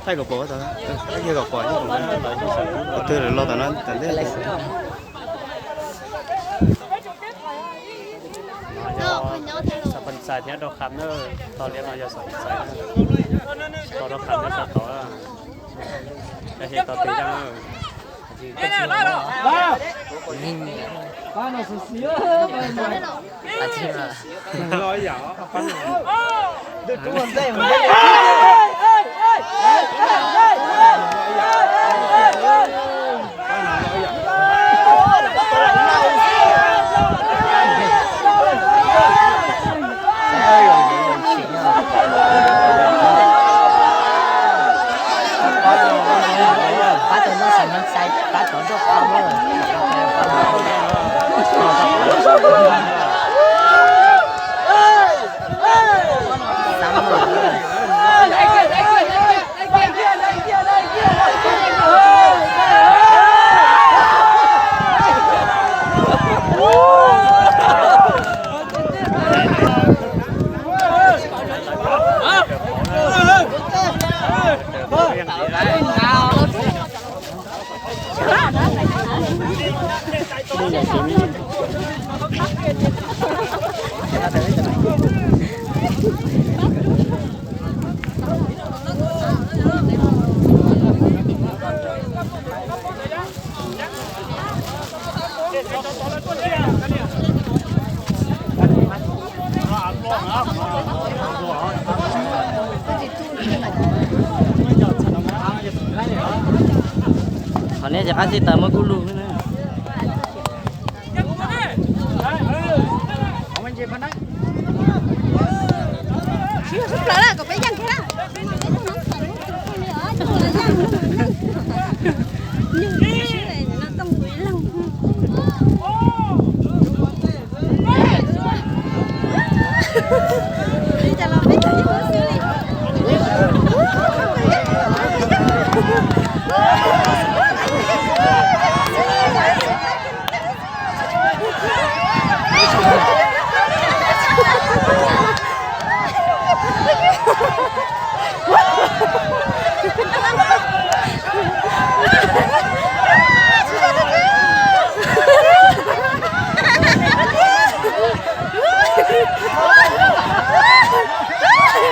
Thaij kom pom, thaij kom pom, twg los tau no tam ntej. Xav Phas Xais thiab Rau Kham na, tog liab no yog Xav Phas Xais, tog Rau Kham thiab tog tod, yog tog twg zaj na. Pab tau noj xav Phas Xais, pab tau noj qhov. Qhov nej ces qab xib taws muab kub lug xwb na.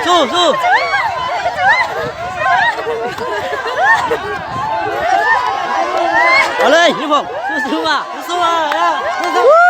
Xub, xub. Ua li, Nyij Phoom, xub xub mas. Xub xub mas, xub xub.